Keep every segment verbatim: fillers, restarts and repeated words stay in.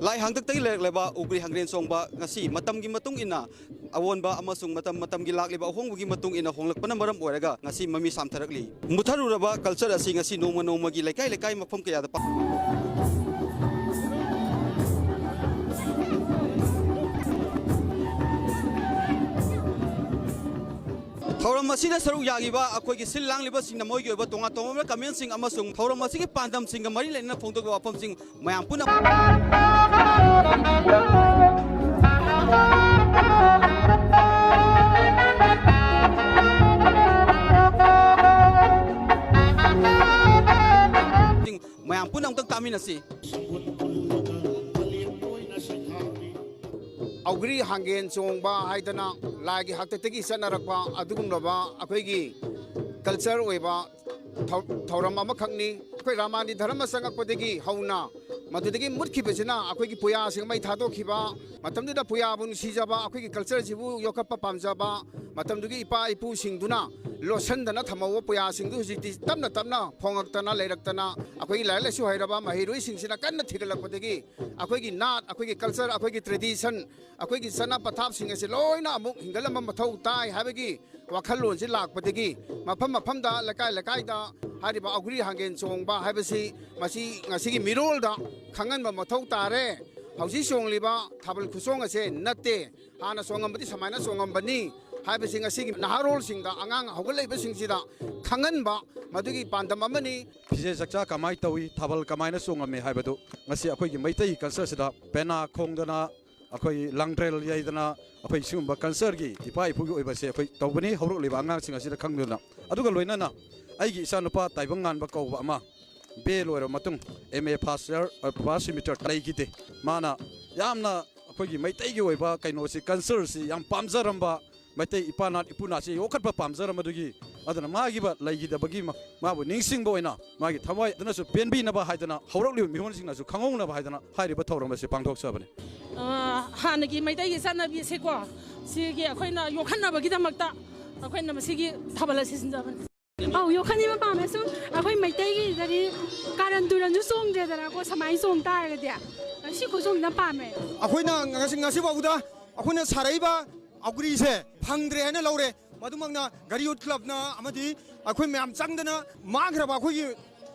ꯂꯥꯏ ꯍꯥꯡꯇꯛꯇꯒꯤ ꯂꯩꯔꯛꯂꯕ ꯎꯒ꯭ꯔꯤ ꯍꯪꯒ꯭ꯔꯦꯟ ꯆꯣꯡꯕ ꯉꯁꯤ ꯃꯇꯝꯒꯤ ꯃꯇꯨꯡ ꯏꯟꯅ ꯑꯑꯣꯟꯕ ꯑꯃꯁꯨꯡ ꯃꯇꯝ ꯃꯇꯝꯒꯤ ꯂꯥꯛꯂꯤꯕ ꯑꯍꯣꯡꯕꯒꯤ ꯃꯇꯨꯡ ꯏꯟꯅ ꯍꯣꯡꯂꯛꯄꯅ ꯃꯔꯝ ꯑꯣꯏꯔꯒ ꯉꯁꯤ ꯃꯃꯤ ꯁꯥꯝꯊꯔꯛꯂꯤ꯫ ꯃꯨꯠꯊꯔꯨꯔꯕ culture ꯑꯁꯤ ꯉꯁꯤ ꯅꯣꯡꯃ ꯅꯣꯡꯃꯒꯤ ꯂꯩꯀꯥꯏ ꯂꯩꯀꯥꯏ ꯃꯐꯝ ꯀꯌꯥꯗ ꯄꯥꯡ-, ꯊꯧꯔꯝ ꯑꯁꯤꯗ ꯁꯔꯨꯛ ꯌꯥꯈꯤꯕ ꯑꯩꯈꯣꯏꯒꯤ ꯁꯤꯜ ꯂꯥꯡꯂꯤꯕꯁꯤꯡꯅ ꯃꯣꯏꯒꯤ ꯑꯣꯏꯕ ꯇꯣꯉꯥꯟ ꯇꯣꯉꯥꯟꯕ comment ꯁꯤꯡ ꯑꯃꯁꯨꯡ ꯊꯧꯔꯝ ꯑꯁꯤꯒꯤ ꯄꯥꯟꯗꯝꯁꯤꯡꯒ ꯃꯔꯤ ꯂꯩꯅꯅ ꯐꯣꯡꯗꯣꯛꯂꯤꯕ ꯋꯥꯐꯝꯁꯤꯡ ꯃꯌꯥꯝ ꯄꯨꯝꯅꯃꯛ ꯃꯌꯥꯝ ꯄꯨꯝꯅꯃꯛꯇꯪ ꯇꯥꯃꯤꯟꯅꯁꯤ꯫ ꯑꯧꯒ꯭ꯔꯤ ꯍꯥꯡꯒꯦꯟ ꯆꯣꯡꯕ ꯍꯥꯏꯗꯅ ꯂꯥꯏꯒꯤ ꯍꯥꯛꯇꯛꯇꯒꯤ ꯆꯠꯅꯔꯛꯄ ꯑꯗꯨꯒꯨꯝꯂꯕ ꯑꯩꯈꯣꯏꯒꯤ culture ꯑꯣꯏꯕ ꯊꯧ-, ꯊꯧꯔꯝ ꯑꯃꯈꯛꯅꯤ꯫ ꯑꯩꯈꯣꯏ ꯔꯥꯃꯥꯅꯤ ꯙꯔꯃ ꯆꯪꯉꯛꯄꯗꯒꯤ ꯍꯧꯅ ꯃꯗꯨꯗꯒꯤ ꯃꯨꯠꯈꯤꯕꯁꯤꯅ ꯑꯩꯈꯣꯏꯒꯤ ꯄꯨꯌꯥꯁꯤꯡ ꯃꯩ ꯊꯥꯗꯣꯛꯈꯤꯕ, ꯃꯇꯝꯗꯨꯗ ꯄꯨꯌꯥꯕꯨ ꯅꯨꯡꯁꯤꯖꯕ, ꯑꯩꯈꯣꯏꯒꯤ culture ꯁꯤꯕꯨ ꯌꯣꯛꯈꯠꯄ ꯄꯥꯝꯖꯕ, ꯃꯇꯝꯗꯨꯒꯤ ꯏꯄꯥ ꯏꯄꯨꯁꯤꯡꯗꯨꯅ ꯂꯣꯠꯁꯤꯟꯗꯅ ꯊꯝꯍꯧꯕ ꯄꯨꯌꯥꯁꯤꯡꯗꯨ ꯍꯧꯖꯤꯛꯇꯤ ꯇꯞꯅ ꯇꯞꯅ ꯐꯣꯡꯉꯛꯇꯅ ꯂꯩꯔꯛꯇꯅ ꯑꯩꯈꯣꯏꯒꯤ ꯂꯥꯏꯔꯤꯛ ꯂꯥꯏꯁꯨ ꯍꯩꯔꯕ ꯃꯍꯩꯔꯣꯏꯁꯤꯡꯁꯤꯅ ꯀꯟꯅ ꯊꯤꯒꯠꯂꯛꯄꯗꯒꯤ ꯑꯩꯈꯣꯏꯒꯤ ꯅꯥꯠ, ꯑꯩꯈꯣꯏꯒꯤ culture, ꯑꯩꯈꯣꯏꯒꯤ tradition, ꯑꯩꯈꯣꯏꯒꯤ ꯆꯠꯅ ꯄꯊꯥꯞꯁꯤꯡ ꯑꯁꯤ ꯂꯣꯏꯅ ꯑꯃꯨꯛ ꯍꯤꯡꯒꯠꯂꯝꯕ ꯃꯊꯧ ꯇꯥꯏ ꯍꯥꯏꯕꯒꯤ ꯋꯥꯈꯜꯂꯣꯟꯁꯤ ꯂꯥꯛꯄꯗꯒꯤ ꯃꯐꯝ ꯃꯐꯝꯗ, ꯂꯩꯀꯥꯏ ꯂꯩꯀꯥꯏꯗ ꯍꯥꯏꯔꯤꯕ ꯑꯧꯒ꯭ꯔꯤ ꯍꯥꯡꯒꯦꯟ ꯆꯣꯡꯕ ꯍꯥꯏꯕꯁꯤ ꯃꯁꯤ ꯉꯁꯤꯒꯤ ꯃꯤꯔꯣꯜꯗ ꯈꯪꯍꯟꯕ ꯃꯊꯧ ꯇꯥꯔꯦ꯫ ꯍꯧꯖꯤꯛ ꯆꯣꯡꯂꯤꯕ ꯊꯥꯕꯜ ꯈꯨꯆꯣꯡ ꯑꯁꯦ ꯅꯠꯇꯦ, ꯍꯥꯟꯅ ꯆꯣꯡꯉꯝꯕꯗꯤ ꯁꯨꯃꯥꯏꯅ ꯆꯣꯡꯉꯝꯕꯅꯤ ꯍꯥꯏꯕꯁꯤ ꯉꯁꯤꯒꯤ ꯅꯍꯥꯔꯣꯜꯁꯤꯡꯗ, ꯑꯉꯥꯡ ꯍꯧꯒꯠꯂꯛꯏꯕꯁꯤꯡꯁꯤꯗ ꯈꯪꯍꯟꯕ ꯃꯗꯨꯒꯤ ꯄꯥꯟꯗꯝ ꯑꯃꯅꯤ꯫ ꯐꯤꯖꯦꯠ ꯆꯛꯆꯥ ꯀꯃꯥꯏꯅ ꯇꯧꯏ, ꯊꯥꯕꯜ ꯀꯃꯥꯏꯅ ꯆꯣꯡꯉꯝꯃꯤ ꯍꯥꯏꯕꯗꯨ ꯉꯁꯤ ꯑꯩꯈꯣꯏꯒꯤ ꯃꯩꯇꯩ culture ꯁꯤꯗ ꯄꯦꯅꯥ ꯈꯣꯡꯗꯅ, ꯑꯩꯈꯣꯏ ꯂꯥꯡꯗ꯭ꯔꯦꯜ ꯌꯩꯗꯅ, ꯑꯩꯈꯣꯏ ꯁꯤꯒꯨꯝꯕ culture ꯒꯤ ꯏꯄꯥ ꯏꯄꯨꯒꯤ ꯑꯣꯏꯕꯁꯦ ꯑꯩꯈꯣꯏ ꯇꯧꯕꯅꯤ, ꯍꯧꯔꯛꯂꯤꯕ ꯑꯉꯥꯡꯁꯤꯡ ꯑꯁꯤꯗ ꯈꯪꯗꯨꯅ꯫ ꯑꯗꯨꯒ ꯂꯣꯏꯅꯅ ꯑꯩꯒꯤ ꯏꯆꯥꯅꯨꯄꯥ ꯇꯥꯏꯕꯪ ꯉꯥꯟꯕ ꯀꯧꯕ ꯑꯃ B A ꯂꯣꯏꯔꯕ ꯃꯇꯨꯡ M A first year, ꯑ, first semester ꯂꯩꯈꯤꯗꯦ꯫ ꯃꯥꯅ ꯌꯥꯝꯅ ꯑꯩꯈꯣꯏꯒꯤ ꯃꯩꯇꯩꯒꯤ ꯑꯣꯏꯕ ꯀꯩꯅꯣꯁꯤ, ꯀꯜꯆꯔꯁꯤ ꯌꯥꯝ ꯄꯥꯝꯖꯔꯝꯕ, ꯃꯩꯇꯩ ꯏꯄꯥ ꯅꯥꯠ ꯏꯄꯨ ꯅꯥꯠꯁꯤ ꯌꯣꯛꯈꯠꯄ ꯄꯥꯝꯖꯔꯝꯕꯗꯨꯒꯤ, ꯑꯗꯨꯅ ꯃꯥꯒꯤꯕ ꯂꯩꯈꯤꯗꯕꯒꯤ ꯃ-, ꯃꯥꯕꯨ ꯅꯤꯡꯁꯤꯡꯕ ꯑꯣꯏꯅ ꯃꯥꯒꯤ ꯊꯋꯥꯏꯗꯨꯅꯁꯨ ꯄꯦꯟꯕꯤꯅꯕ ꯍꯥꯏꯗꯅ, ꯍꯧꯔꯛꯂꯤꯕ ꯃꯤꯔꯣꯜꯁꯤꯡꯅꯁꯨ ꯈꯪꯍꯧꯅꯕ ꯍꯥꯏꯗꯅ ꯍꯥꯏꯔꯤꯕ ꯊꯧꯔꯝ ꯑꯁꯤ ꯄꯥꯡꯊꯣꯛꯆꯕꯅꯤ꯫ ꯑ, ꯍꯥꯟꯅꯒꯤ ꯃꯩꯇꯩꯒꯤ ꯆꯠꯅꯕꯤ ꯑꯁꯤꯀꯣ, ꯁꯤꯒꯤ ꯑꯩꯈꯣꯏꯅ ꯌꯣꯛꯈꯠꯅꯕꯒꯤꯗꯃꯛꯇ ꯑꯩꯈꯣꯏꯅ ꯃꯁꯤꯒꯤ ꯊꯥꯕꯜ ꯑꯁꯤ ꯁꯤꯟꯖꯕꯅꯤ꯫ ꯑꯧ, ꯌꯣꯛꯈꯠꯅꯤꯡꯕ ꯄꯥꯝꯃꯦ꯫ ꯁꯨꯝ ꯑꯩꯈꯣꯏ ꯃꯩꯇꯩꯒꯤꯗꯗꯤ ꯀꯥꯔꯟ ꯇꯨꯔꯟꯁꯨ ꯆꯣꯡꯗ꯭ꯔꯦꯗꯅꯀꯣ, ꯁꯨꯃꯥꯏꯅ ꯆꯣꯡ ꯇꯥꯔꯒꯗꯤ꯫ ꯁꯤ ꯈꯨꯆꯣꯡꯁꯤꯅ ꯄꯥꯝꯃꯦ꯫ ꯑꯩꯈꯣꯏꯅ ꯉꯁꯤ, ꯉꯁꯤ ꯐꯥꯎꯕꯗ ꯑꯩꯈꯣꯏꯅ ꯁꯥꯔꯛꯏꯕ ꯑꯧꯒ꯭ꯔꯤꯁꯦ ꯐꯪꯗ꯭ꯔꯦ ꯍꯥꯏꯅ ꯂꯧꯔꯦ꯫ ꯃꯗꯨꯃꯛꯅ ꯘꯔꯤ ꯌꯨꯠ ꯀ꯭ꯂꯕꯅ ꯑꯃꯗꯤ ꯑꯩꯈꯣꯏ ꯃꯌꯥꯝ ꯆꯪꯗꯅ ꯃꯥꯡꯈ꯭ꯔꯕ ꯑꯩꯈꯣꯏꯒꯤ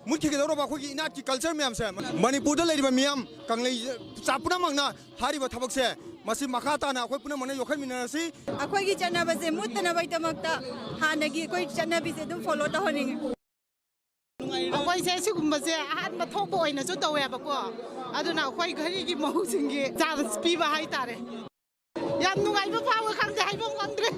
ꯃꯨꯠꯈꯤꯒꯗꯧꯔꯕ ꯑꯩꯈꯣꯏꯒꯤ ꯏꯅꯥꯠꯀꯤ ꯀꯜꯆꯔ ꯃꯌꯥꯝꯁꯦ ꯃꯅꯤꯄꯨꯔꯗ ꯂꯩꯔꯤꯕ ꯃꯤꯌꯥꯝ ꯀꯪꯂꯩ ꯆꯥ ꯄꯨꯝꯅꯃꯛꯅ ꯍꯥꯏꯔꯤꯕ ꯊꯕꯛꯁꯦ ꯃꯁꯤ ꯃꯈꯥ ꯇꯥꯅ ꯑꯩꯈꯣꯏ ꯄꯨꯝꯅꯃꯛꯅ ꯌꯣꯛꯈꯠꯃꯤꯟꯅꯔꯁꯤ꯫ ꯑꯩꯈꯣꯏꯒꯤ ꯆꯠꯅꯕꯁꯦ ꯃꯨꯠꯇꯅꯕꯒꯤꯗꯃꯛꯇ ꯍꯥꯟꯅꯒꯤ ꯑꯩꯈꯣꯏ ꯆꯠꯅꯕꯤꯁꯦ ꯑꯗꯨꯝ ꯐꯣꯂꯣ ꯇꯧꯍꯟꯅꯤꯡꯉꯤ꯫ ꯑꯩꯈꯣꯏꯁꯦ ꯁꯤꯒꯨꯝꯕꯁꯦ ꯑꯍꯥꯟꯕ ꯊꯣꯛꯄ ꯑꯣꯏꯅꯁꯨ ꯇꯧꯋꯦꯕꯀꯣ, ꯑꯗꯨꯅ ꯑꯩꯈꯣꯏ ꯘꯔꯤꯒꯤ ꯃꯧꯁꯤꯡꯒꯤ ꯆꯥꯟꯁ ꯄꯤꯕ ꯍꯥꯏꯇꯥꯔꯦ꯫ ꯌꯥꯝ ꯅꯨꯡꯉꯥꯏꯕ ꯐꯥꯎꯕ ꯈꯪꯗꯦ, ꯍꯥꯏꯐꯝ ꯈꯪꯗ꯭ꯔꯦ꯫